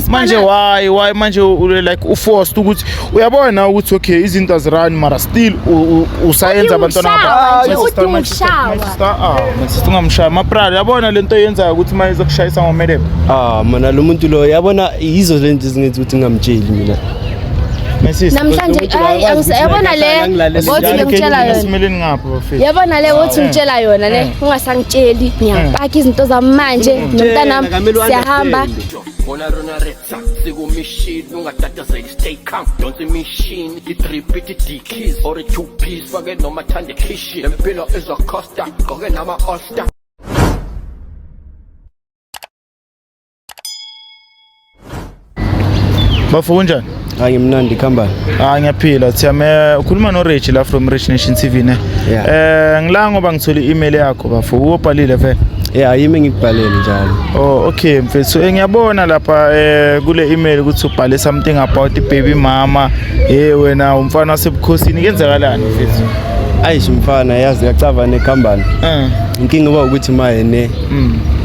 Manje why manje like uforced ukuthi uyabona ukuthi okay izinto azirani mara still usayenza abantwana Udinga ukushawa. My sister, ah, my sister ungamshaya mabrada, uyabona lento yenzayo ukuthi manje izokushayisa ngomelebe. Ah, mina lo muntu lo yabona yizo lento ezingenza ukuthi ngingamtsheli mina. My sister. Namhlanje ayi yabona le bothi ngikutshela yona. Simeleni ngapha bafethu. Yabona le wothi ngitshela yona ne ungasangitsheli ngiyapaka izinto zami manje nomntanami siyahamba. Bona rona retsa sikumishini ungatatazeli stay calm donsa imishini i-three piece i-dickies or i-two piece fake noma thande khishi lempilo izokhosta gqoke nama-all star. Bafo kunjani? Hayi ngimnandi khambani. Ah ngiyaphila Thiyame, ukhuluma no Rich la from Rich Nation TV ne. Yeah. Ngila ngoba ngithole i-email yakho bafo, ubhalile vele. Yeah, yimi ngikubhalele njalo. Oh okay mfethu, ngiyabona lapha kule email ukuthi ubhale something about the baby mama. Wena umfana wasebukhosini kenzakalani mfethu? Ayish mfana yazi ngiyacava nekhambani. Inkinga uba ukuthi maye ne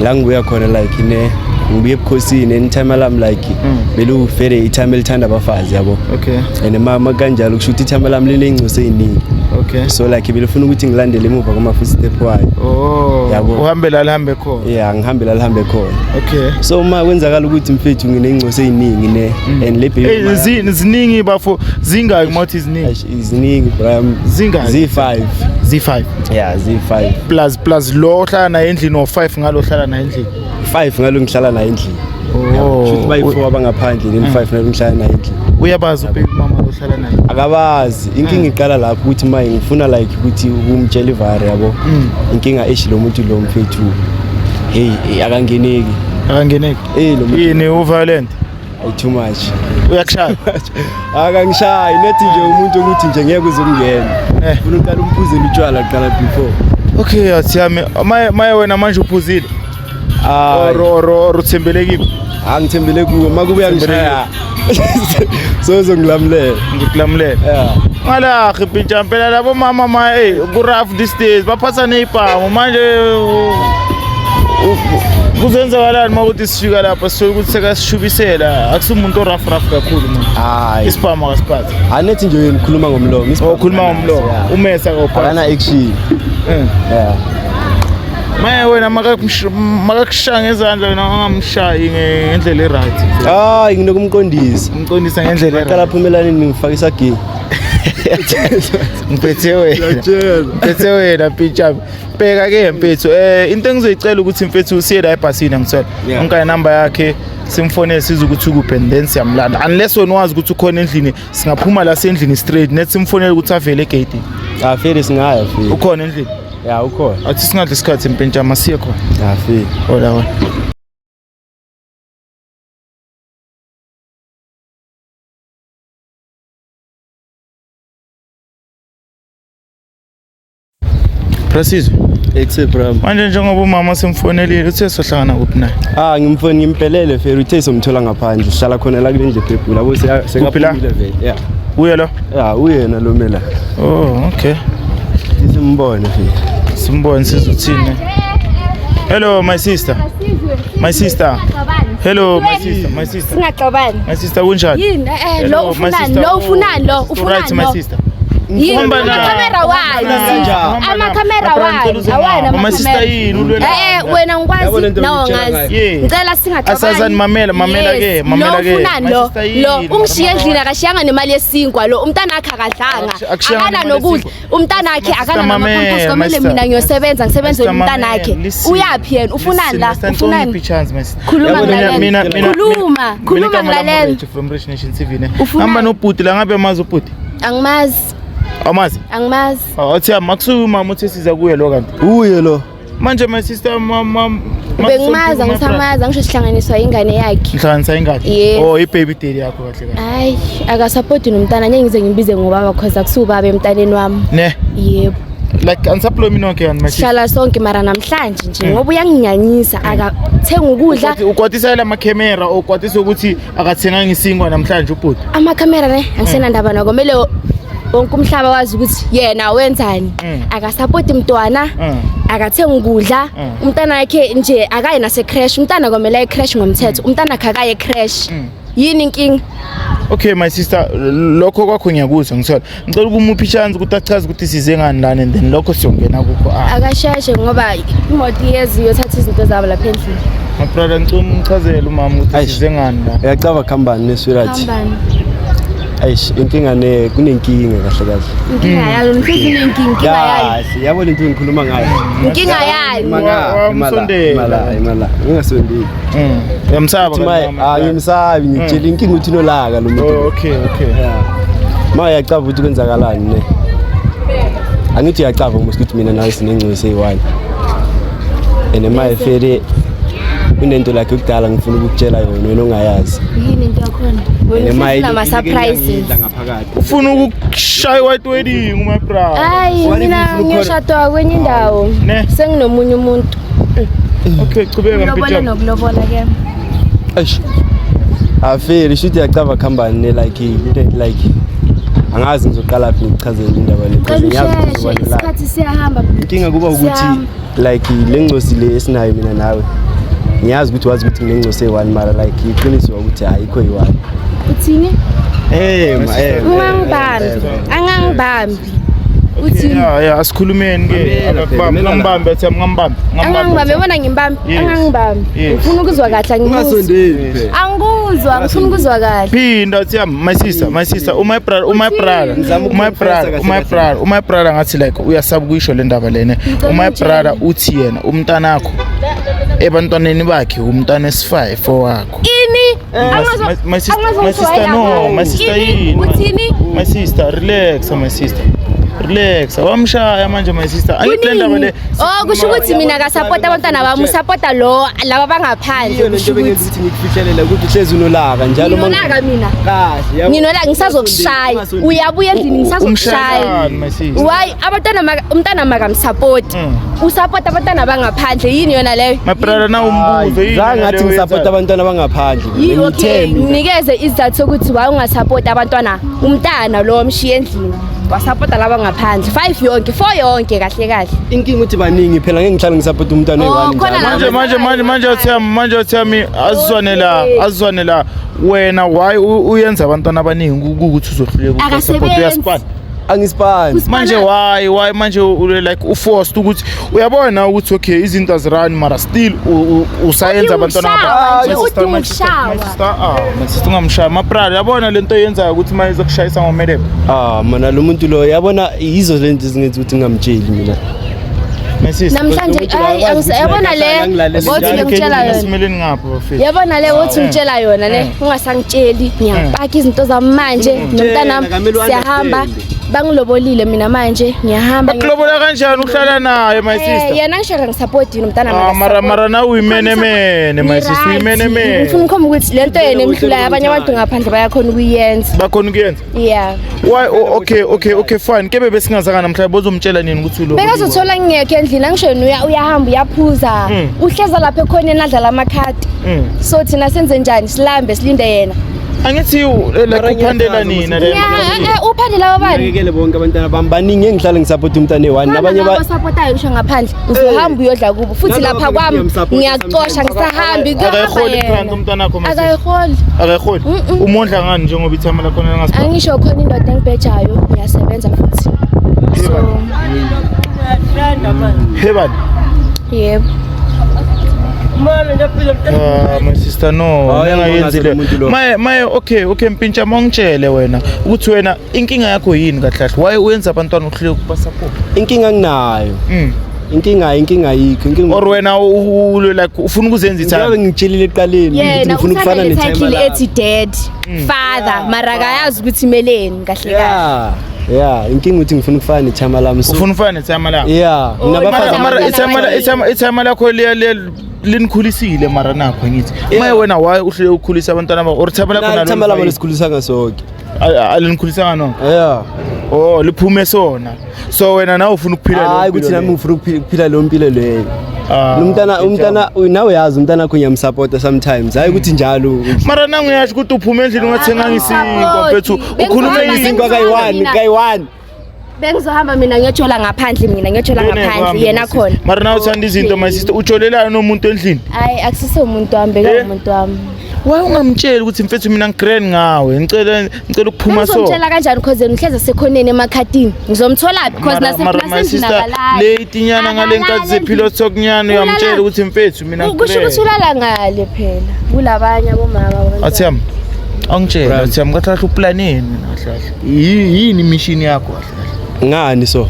la ngibuya khona like ne ngibuye ebukhosini and time lami like belufere itime elithanda abafazi yabo. Okay. And mama kanjalo kusho ukuthi itime lami liney'ngcosi ey'ningi. Okay. So like belifuna ukuthi ngilandele emuva kwama-footstep wayo. Oh. Yabo. Uhambe la lihambe khona. Yeah, ngihambe la lihambe khona. Okay. So uma kwenzakala ukuthi mfethu nginey'ngcosi ey'ningi ne and le baby mama yami- Ziningi bafo, zingaki mawuthi ziningi? Eish, ziningi bram. Zingaki? Ziyi-5. Ziyi-5. Yeah, ziyi-5. Plus lo ohlala naye endlini o 5 ngalo ohlala naye endlini. 5 ngalo ngihlala naye endlini. Oh. Shuthi bayi-4 abangaphandle then 5 ngalo ngihlala naye endlini. Uyabazi ubaby mama lo ohlala naye? Akabazi. Inkinga iqala lapho ukuthi maye ngifuna like ukuthi ukumtshela ivari yabo. Inkinga eish lo muntu lo mfethu. Hey, akangeneki. Akangeneki. Lo muntu Yini u violent? Ay, too much. Uyakushaya? Akangishayi, nethi nje umuntu ukuthi nje ngeke uze ungene. Ufuna uqala umphuzele utshwala kuqala before. Okay, athiyami. Maye wena manje uphuzile? Or uthembele kimi? Angithembele kuwe, makubuya ngishaya. Sozongilamulela. Ngikulamulela. Yeah. Ngalahi pintsha phela labo mama ma ku rough these days baphatha nezibhamu manje kuzenzakalani makuthi sifika lapha sithole ukuthi sekasishubisela akusumuntu o rough rough kakhulu manje. Hayi. Isibhamu akasiphathi. Anethi nje yena ukhuluma ngomlomo. Oh, ukhuluma ngomlomo. Umesa akawuphathi. Akana action. Yeah. Maye wena makakushaya ngezandla wena ungamshayi ngendlela e-right. Hayi nginokumqondisa. Umqondisa ngendlela e-right. Qala phumelani ngifaka isagini. Ngiphethe wena. Ngiphethe wena pitcha. Bheka ke mfethu, into engizoyicela ukuthi mfethu usiye la ebhasini ngithola. Onke number yakhe simfonele size ukuthi ukuphi and then siyamlanda. Unless wena wazi ukuthi ukhona endlini, singaphuma la sendlini straight net simfonele ukuthi avele egate. Ah fere singaya fere. Ukhona endlini? Ya ukhona. Athi singadli isikhathi mpintshama siye khona. Ah fere. Hola hola. Preciso. Exe bro. Manje njengoba umama semfonelile uthe sohlangana kuphi naye? Ah ngimfoni ngimpelele fere uthe somthola ngaphandle sihlala khona la kule ndlu ephephu labo sekaphumile vele. Yeah. Uye lo? Yeah, uyena lo mela. Oh, okay. Simbone fere. Simbone sizothini. Hello my sister. My sister. Hello my sister, my sister. Singaxabani. My sister kunjani? Yini lo ufunani lo ufunani lo ufunani Right my sister. Yini amakhamera wani? Amakhamera wani? Awana My sister yini ulwela? Wena ngikwazi nawe ngazi. Ngicela singaxabani. Asazani mamela mamela ke mamela ke. Lo ufunani lo? Lo ungishiye endlini akashiyanga nemali yesinkwa lo umntana wakhe akadlanga. Akana nokudla. Umntana wakhe akana namapampers kwamele mina ngiyosebenza ngisebenzele umntana wakhe. Uyaphi yena? Ufunani la? Ufunani? Khuluma ngilalela. Khuluma, khuluma ngilalela. From Rich Nation TV ne. Hamba nobhuti la ngabe amazi ubhuti? Angimazi. Amazi? Angimazi. Athi makusuka umama uthi siza kuye lo kanti. Uye lo. Manje my sister mama bengimazi angisamazi angisho sihlanganiswa ingane yakhe. Ngihlanganisa ingane. Oh i baby daddy yakho kahle kahle. Hayi akasupport nomntana ngeke ngize ngimbize ngobaba because akusubaba emntaneni wami. Ne. Yebo. Like angisaplomi nonke yani my sister. Sihlala sonke mara namhlanje nje ngoba uyanginyanyisa akathenga ukudla. Ukwatisa la makhamera okwatisa ukuthi akathenganga isinkwa namhlanje ubhuti. Amakhamera ne angisenandaba nako kumele Wonke umhlaba wazi ukuthi yena wenzani. Akasapoti mntwana. Akathenga ukudla. Umntana wakhe nje akaye nase creche. Umntana kwamele aye creche ngomthetho. Umntana akhe akaye creche. Yini inkinga? Okay my sister, lokho kwakho ngiyakuzwa, ngithola. Ngicela ukumupha i-chance ukuthi achaze ukuthi size ngani lana, and then lokho siyongena kukho. Ah. Akasheshe ngoba imoto iyeza iyothatha izinto zabo lapha endlini. My brother, ngicela umchazele umama ukuthi Eish. size ngani la. Uyacaba khambani neswirathi. Hambani. Eish, inkinga ne kunenkinga kahle kahle. Inkinga yayo, mhlezi inkinga, inkinga yayo. Kahle, yabo lento engikhuluma ngayo. Inkinga yayo. Imala, imala, Wamsondela. imala, imala. Ngingasondeli. Uyamsaba Uthi maye, kanti ah mama? ngimsabi, ngitshela inkinga ukuthi unolaka lo muntu. Oh, okay. Yeah. Ma uyacaba ukuthi kwenzakalani ne? Angithi uyacaba mos ukuthi mina nawe sinengcosi eyi-one. And maye fere kunento lakhe kudala ngifuna ukukutshela yona wena ongayazi. Yini into yakhona? And Wena maye ufuna ama-surprises. ngaphakathi. Ufuna ukushaya white wedding my brother. Hayi What if mina ufuna ukukhola- ngiyoshadwa kwenye indawo. Ne? Senginomunye umuntu. Okay, chubeka Lobola mpintshana. nokulobola ke. Eish. Afeli shuthi uyacaba khambani ne like into like angazi ngizoqala phi ngichazele indaba le because Cela ngiyazi ukuthi usheshe, uzoba nolaka. isikhathi siyahamba. Inkinga kuba ukuthi Siyahamba. like le ngcosi le esinayo mina nawe ngiyazi ukuthi wazi ukuthi nginengcosi eyi-one mara like iqiniso ukuthi ayikho iyi-one. Uthini? Eh ma eh. Ungangibambi. Angangibambi. Uthini? Yeah, asikhulumeni ke. Mamela phela, Akakubambi, mamela la. ngambambi athi ngambambi. Angangibambi, yabona ngimbambi. Yes. Angangibambi. Yes. Ngifuna ukuzwa kahle angikuzwa. Ungasondeli phela. Angikuzwa, ngifuna ukuzwa kahle. Phinda athi yami, my sister, my sister, my brother, my brother, Ngizama my ukuconfessa brother, kahle my kahle. brother, my brother ngathi like uyasaba ukuyisho le ndaba lena. Ngicela My ungitshele. brother uthi yena umntanakho ebantwaneni bakhe umntana esi-5 owakho. Ini? My sister, my sister, no, my sister yini? Uthini? My sister, relax, my sister. Relax. Wamshaya manje my sister. Angithi le ndaba le. Oh, kusho ukuthi mina akasapota abantwana bami, usapota lo laba bangaphandle. Iyo lento Kusho bengenza ukuthi ukuthi ngikufihlelele ukuthi uhlezi unolaka njalo ma- nginolaka mina. Kahle, yabo. Nginolaka ngisazokushaya. Ungasondeli. Uyabuya endlini ngisazokushaya. Umshayani my sister. Why abantwana umntana makamsapoti. Usapota abantwana bangaphandle yini yona leyo? My brother na umbuzo yini? Zange ngathi leyo ngisapota oyenzayo? abantwana bangaphandle. Yi okay, Ngithe mina. nginikeze isizathu sokuthi why ungasapoti abantwana umntana lo omshiye endlini. Wasapota laba ngaphandle. 5 yonke, 4 yonke kahle kahle. Inkinga ukuthi baningi phela ngeke ngihlale ngisapota umntwana Oh, oyi-one khona njalo. Manje manje manje manje uthi yami manje uthi yami azizwane la, Okay. azizwane la. Wena why uyenza abantwana abaningi ukuthi uzohluleka Akasebenzi. ukusupport uyaspana. Angisipani. Manje why manje like uforced ukuthi uyabona ukuthi okay izinto azirani mara still usayenza abantwana Udinga My ukushawa nje, sister, udinga my sister, ukushawa. my sister, ah, my sister ungamshaya. My brother, yabona lento oyenzayo ukuthi manje izokushayisa ngomelebe. Ah mana lo muntu lo yabona yizo lento ezingenza ukuthi ngingamtsheli mina. My sister. Namhlanje Ukuthi ayi akwazi ukuthi yabona like le angilalele wothi njalo. ngikutshela yona. Simeleni ngapha bafethu. Yabona le wothi ngitshela yona ne ungasangitsheli ngiyapaka izinto zami manje nomntanami kamele siyahamba u-understand. bangilobolile mina manje ngiyahamba Bakulobola kanjani uhlala naye my Eh, sister? yena ngisho ngisapoti nomntana Ah, mara mara nawe uyimenemene my sister uyimenemene. ngifuna ukukhomba ukuthi lento yena emhlulayo abanye abantu ngaphandle bayakhona ukuyenza Bakhona ukuyenza. yeah Why oh, okay fine. Kebe besingazanga namhlanje bozomtshela nini ukuthi ulo. bekazothola ngingekho endlini angisho yena uyahamba uyaphuza uhleza lapha ekhoneni adlala amakhadi so thina senze njani silambe silinde yena Angithi like uphandela nina le. Yeah, uphandela wabani Ngikele bonke abantwana bami baningi engihlale ngisapota umntwana eyi-one nabanye ba abasapotayo ngisho ngaphandle uzohamba uyodla kubo futhi Nalabo lapha kwami ngiyamsapota ngiyakuxosha ngisahambi kuyohamba Akayiholi yena. grant umntwana wakho my sister. Akayiholi. Akayiholi. Umondla ngani njengoba ithama lakhona lingasipha? Angisho khona indoda engibhejayo ngiyasebenza futhi. So Hebani. yebo. Ah, my sister no, Hayi, ngingayenzi le. angimangazi lo muntu lo. Maye maye okay mpintsha mongitshele wena ukuthi wena inkinga yakho yini kahle kahle. Why uyenza abantwana uhluleke ukuba support? Inkinga nginayo. Inkinga ayikho. Inkinga Or wena like ufuna ukuzenza Njengoba ithanda. ngitshelile ekuqaleni ukuthi Yena ngifuna uthanda ukufana le ne-timer title lami. ethi dad, father, mara akayazi ukuthi imeleni kahle kahle. Yeah. Yeah, inkinga ukuthi ngifuna ukufana ne-timer lami. So Ufuna ufana nethama lakho. yeah, Oh, nginabafazi Mara mara Abantwana ithama abaningi. ithama ithama lakho liya linikhulisile mara nakho ngithi. Maye wena why uhluleke ukukhulisa abantwana bakho or ithama lakho nalo nalo ithama lami lesikhulisa ngasonke. alinikhulisanga nonke. Yeah. Oh, liphume sona. So wena nawe ufuna ukuphila leyo Hayi mpilo ukuthi nami leyo. ngifuna ukuphila leyo mpilo leyo. Ah, Umntana umntana nawe uyazi umntana wakho ngiyamsupporta sometimes. Hayi ukuthi njalo. Mara nangiyasho ukuthi uphuma endlini ungathenganga isinkwa mfethu, ukhulume Bengizohamba Isinkwa kayi-one, kayi-one. Bengizohamba mina ngiyojola ngaphandle, mina ngiyojola ngaphandle yena khona. Mara nawe uthanda izinto my sister, ujolelana nomuntu endlini. Hayi, akusise umuntu wami, beka Eh? umuntu wami. Why ungamtsheli ukuthi mfethu mina ngigrand ngawe, ngicela ukuphuma so. Ngizomtshela kanjani cause yena uhlezi esekhoneni emakhadini. Ngizomthola because Mara my nasendlini sister, akalali. le itinyana ngale nkathi ze-pillow talk nyana uyamtshela ukuthi mfethu mina Kusho ukuthi ulala ngale phela kulabanye abomama abantwana. Athiyam, angitshela Athiyam, kahle kahle uplaneni wena kahle kahle. Yini imishini yakho kahle kahle? Ngani so?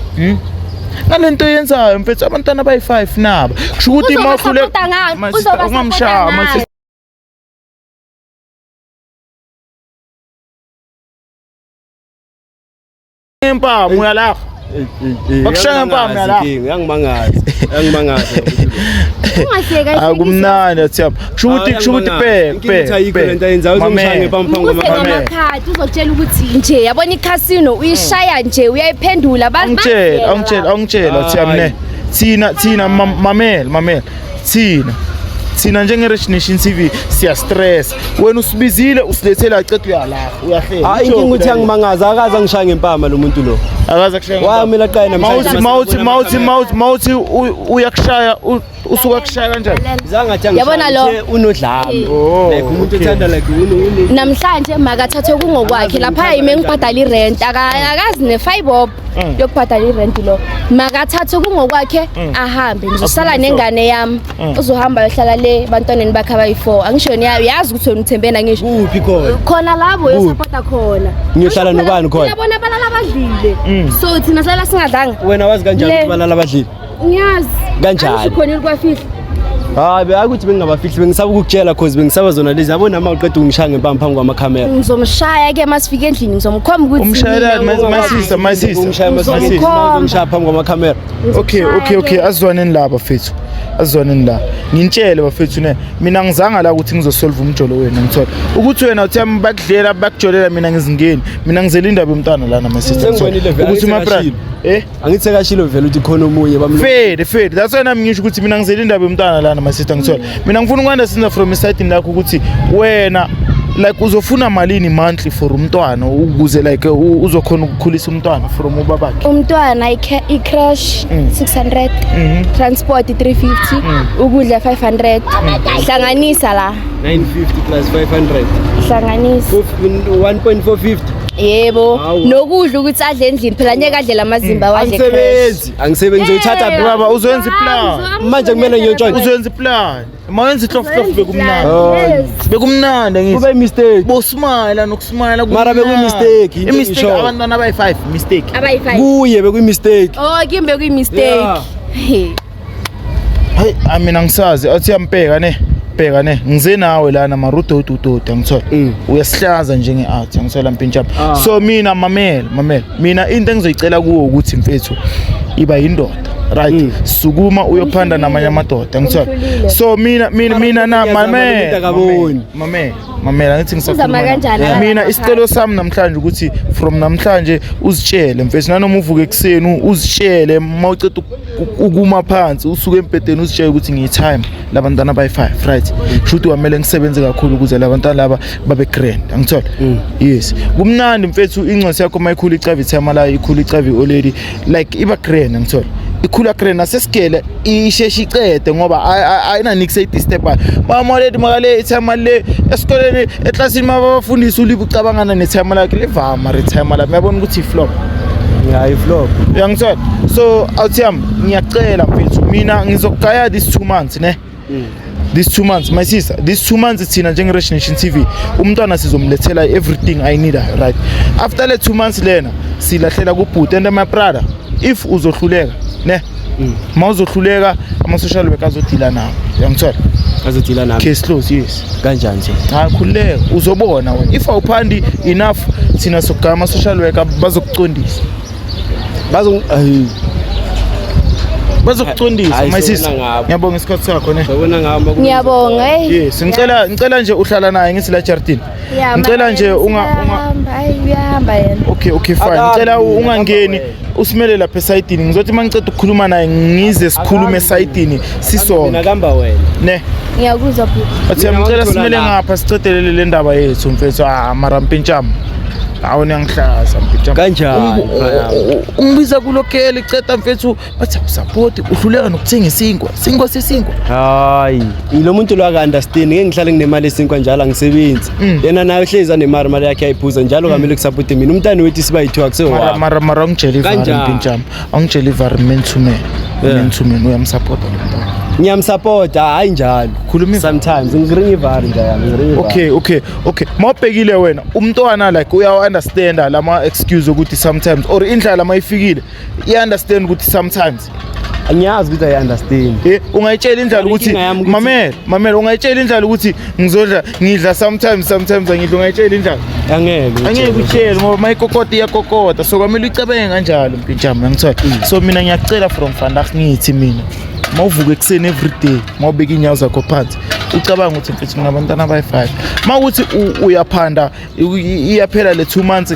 Ngale nto oyenzayo mfethu, abantwana abayi-5 naba. Kusho ukuthi uma uhlule Uzobasapota ngani? My sister, Uzobasapota ungamshaya my ngani? sister. Impama uyalapha. Bakushaya ngempama yala. Uyangimangaza. Uyangimangaza. Ungahleki, ayihlekisi. Akumnandi Athiyam. Kusho ukuthi bhek Inkinga ukuthi bhek. ayikho lento ayenzayo uzongishaya ngempama phambi Ukuze kwamakhamera. ngamakhadi uzokutshela ukuthi nje yabona ikhasino uyishaya nje uyayiphendula Angitshela, angitshela, angitshela Athiyam ne. Thina mamela, mamela. Thina njenge-Rich Nation TV siya stress. Wena usibizile usilethela ceda uyalaha, uyahleka. Hayi inkinga ukuthi uyangimangaza, akaze angishaya ngempama lo muntu lo. Akaze kushaya. Why kumele aqale namhlanje? Mawuthi uyakushaya, usuka kushaya kanjani? Zange athi angishaya, Yabona lo? uthe unodlame. Oh, Like umuntu okay. othanda like une Namhlanje makathathwe kungokwakhe lapha yimi engibhadala irent, akazi ne-five yokubhadala irent lo. Makathathwe kungokwakhe ahambe, ngizosala nengane yami. Uzohamba ayohlala le ebantwaneni bakhe abayi-4. Angisho yena uyazi ukuthi wena uthembeni, angisho. Kuphi khona? Khona labo uyosapota khona. Ngiyohlala nobani khona? Uyabona balala badlile. So thina salala singadlanga. Wena wazi kanjani Le. ukuthi balala badlile? Ngiyazi. Kanjani? Angisho khona ukwafihla. Hayi be akuthi bengingabafihli, bengisaba ukukutshela cause bengisaba zona lezi. Yabona uma uqeda ungishaya ngempama phambi kwamakhamera. Ngizomshaya ke masifika endlini, ngizomkhomba ukuthi Umshayelani mina my sister, my sister. Ungishaya My sister. ngizomshaya phambi kwamakhamera. Okay, azizwaneni la bafethu. Azizwaneni la. Ngintshele bafethu ne, mina ngizanga la ukuthi ngizosolve umjolo wenu, ngithola. Ukuthi wena uthi yami bakudlela bakujolela, mina ngizingeni. Mina ngizela indaba yomntwana lana my sister. ngithola. Sengibonile vele, Ukuthi my angithi brother, eh Angithi sekashilo vele ukuthi khona omunye bamlo. Fede, that's why nami ngisho ukuthi mina ngizela indaba yomntwana lana my sister, ngithola. Mina ngifuna uku-understand from iside lakho ukuthi wena like uzofuna malini monthly for umntwana ukuze like uzokhona ukukhulisa umntwana from ubabakhe. Umntwana i-crash 600, transport 350, ukudla 500. Hlanganisa la. 950 plus 500. Hlanganisa. 1.450. Yebo. Hawu. Nokudla ukuthi adle endlini phela ngeke adle lamazimba wadle crash. Angisebenzi, angisebenzi uyoyithatha Yeah. Baba uzoyenza iplan. Manje kumele ngiyotshontsha. Uzoyenza iplan. Mawenza ihlof hlof bekumnandi. Yes. Bekumnandi ngithi. Kube mistake. Bosmile nokusmile. Mara bekuyi-mistake, into I-mistake engishoyo. abantwana abayi-5 mistake. Abayi-5. Kuye bekuyi mistake. Oh, kimi bekuyi-mistake. Yeah. Hayi, mina ngisazi athi yampeka ne. Bheka ne, ngize nawe lana marudo udodi angithola. Uyasihlaza njenge-art angithola mpintshapha. Ah. So mina mamela, mamela. Mina into engizoyicela kuwo ukuthi mfethu iba yindoda. Right. Sukuma uyophanda namanye amadoda angithola. Umhlulile. So mina na Ngiyazama, mamela. umuntu akaboni. Mamela, mamela ngithi ngisakhuluma. Uzama nawe. kanjani? Yeah. Mina isicelo sami namhlanje ukuthi from namhlanje uzitshele mfethu nanoma uvuke ekuseni uzitshele mawuceda ukuma phansi usuke embhedeni uzitshele ukuthi ngiyi-time labantwana abayi-5, right? Kusho ukuthi kwamele ngisebenze kakhulu ukuze labantwana laba babe grand, angithola? Yes. Kumnandi mfethu ingcosi yakho mayikhula icava ithema layo, ikhula icava i-olady, like iba grand, angithola? Ikhula grand nasesigele isheshe icede ngoba ayinanix eyidisturbayo. Mama olady makale ithema le esikoleni eklasini mabafundisa ulibe ucabangana nethema lakhe livama rethema lakhe uyabona ukuthi i-flop. Yeah, i-flop. Uyangithola? So awuthiyami ngiyacela mfethu mina ngizokugaya this 2 months ne. This 2 months my sister, this 2 months thina njenge-Rich Nation TV umntwana sizomlethela everything I need, right? After le 2 months lena silahlela kubhuti and my brother if uzohluleka ne, mawuzohluleka ama-social worker azodila nawe, uyangithola? Azodila nami. Case close, yes. Kanjani so? Hayi khululeka uzobona wena if awuphandi enough thina sokugaya ama-social worker bazokucondisa. Bazo ayi. Bazokucondisa Hayi, my sister. sawubona ngabo. Ngiyabonga isikhathi sakho ne. Sawubona ngabo. Ngiyabonga, hey. Yes, ngicela nje uhlala naye ngithi la Jardini. Yeah, Ngicela mara nje yena unga unga useyahamba, hayi uyahamba yena. Okay, fine. Akahambi, Ngicela akahamba ungangeni wena. usimele lapha esayidini. Ngizothi mangiceda ukukhuluma naye ngize sikhulume Akahambi. esayidini Mina sisonke. kamba wena. Ne. Ngiyakuzwa bhuti. Athi Mina ngicela wangithola simele la. ngapha sicedelele le ndaba yethu mfethu. Ah, mara mpintsham. Hawu niyangihlaza mpintsham. Kanjani, Ungibiza kulokeli ceda mfethu bathi awusupport uhluleka nokuthenga isinkwa. Sinkwa sesinkwa. Hayi, lo muntu lo aka-understand ngeke ngihlale nginemali esinkwa njalo angisebenzi. Yena naye uhlezi anemali, imali yakhe ayiphuza njalo kamele kusapothe mina. Umntana wethu sibayi-two Mara akusewami. mara ungitshela ivari Kanjani? mpintsham. Awungitshela ivari man to man. Yeah. Man to man uyamsupport lo mntwana. Ngiyamsapota, hayi njalo. Khuluma ivari. Sometimes ngiringa ivari nje yami, ngiringa ivari. Okay. Mawubhekile wena umntwana like uyawa understand lama excuse ukuthi sometimes or indlala mayifikile iya understand ukuthi sometimes Ngiyazi ukuthi ayi-understand. Ungayitshela indlala Mara ukuthi inkinga yami ukuthi- mamela ungayitshela indlala ukuthi ngizodla ngidla sometimes angidla ungayitshela indlala. Angeke. Angeke utshele ngoba mayikokota iyakokota, so kwamele uyicabange kanjalo mpintshami ngithola. So mina ngiyacela from vandag ngithi mina mawuvuka ekuseni every day mawubeka inyawo zakho phansi ucabanga ukuthi mfethu nginabantwana abayi-5 mawukuthi uyaphanda iyaphela le 2 months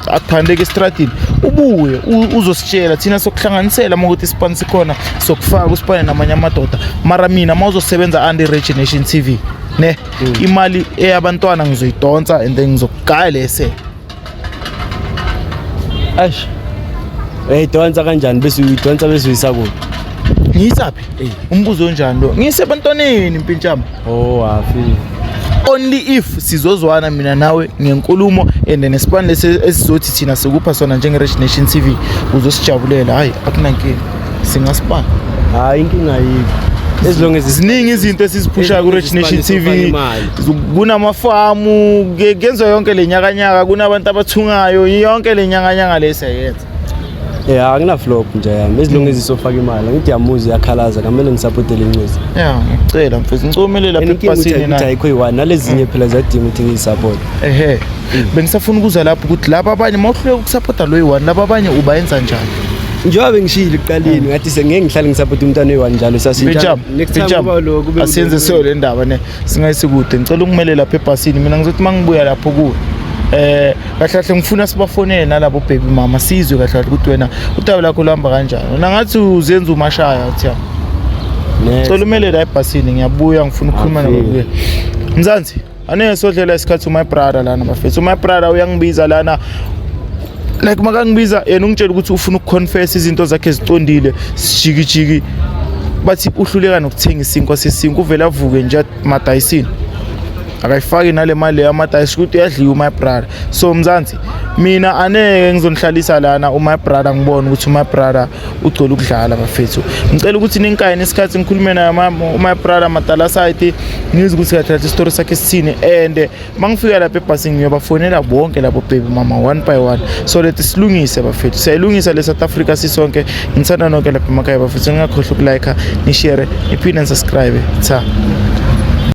akuphandeki estradini ubuye uzositshela thina sokuhlanganisela uma ukuthi isipani sikhona sokufaka usipane namanye amadoda. Mara mina uma uzosebenza under Rage Nation TV ne imali eyabantwana ngizoyidonsa and then ngizokugaya lese. Eish. Uyayidonsa kanjani bese uyidonsa bese uyisa kuphi? Ngiyisaphi? Umbuzo onjani lo? Ngiyise ebantwaneni mpintshama. Oh, afi. Only if sizozwana mina nawe ngenkulumo and nesipani lesi esizothi thina sikupha sona njenge-Rich Nation TV uzosijabulela. Hayi akunankinga, singasipana. Hayi inkinga ayikho. As long as Ziningi izinto esiziphushayo ku-Rich Nation TV. Kunamafamu, kuyenziwa yonke le nyakanyaka, kunabantu abathungayo, yonke le nyakanyaka le siyayenza. Yeah, angina flop nje yami. As long as isofaka imali, ngithi yamuzi yakhalaza, kamele ngisupporte le ncozi. Ya, ngicela mfethu ngicomele lapha And inkinga ukuthi ebhasini ukuthi na. ayikho iyi-one, nalezinye phela ziyadinga ukuthi ngiyisupport. Ehe. Bengisafuna ukuza lapho ukuthi laba abanye mawuhluleka ukusupporta lo yi-one, laba abanye ubayenza njani? Njengoba bengishilo ekuqaleni ngathi sengeke ngihlale ngisupporte umntwana oyi-one njalo sashintsha. Mpintsham, Next time Mpintsham, kuba lo kube asiyenze siyo le ndaba ne singayisikude. Ngicela ukumele lapha ebhasini mina ngizothi uma ngibuya lapho kuwe kahle kahle ngifuna sibafonele nalabo baby mama sizwe kahle kahle ukuthi wena udaba lakho luhamba kanjani. Wena ngathi uzenza umashaya uthi ya. Next. Ngicela umele la ebhasini ngiyabuya ngifuna ukukhuluma Afike. nabo. Mzansi, aneke sodlela isikhathi my brother lana bafethu. My brother uyangibiza lana. Like makangibiza yena ungitshela ukuthi ufuna ukuconfess izinto zakhe ezicondile sijikijiki bathi uhluleka nokuthenga isinkwa sesinkwa uvele avuke nje madayisini akayifaki nale mali leyo amadayisi ukuthi uyadliwa my brother. So Mzansi mina aneke ngizonihlalisa lana my brother ngibone ukuthi my brother ugcwele ukudlala bafethu. Ngicela ukuthi ninkaye nesikhathi ngikhulume naye my brother Madala side ngizwe ukuthi kahle kahle isitori sakhe sithini and mangifika lapha ebhasini ngiyobafonela bonke labo baby mama one by one so that silungise bafethu. Siyayilungisa le South Africa sisonke. Ngithanda nonke lapha emakhaya bafethu, ningakhohlwa ukulike, nishare, niphinde nisubscribe. Tha.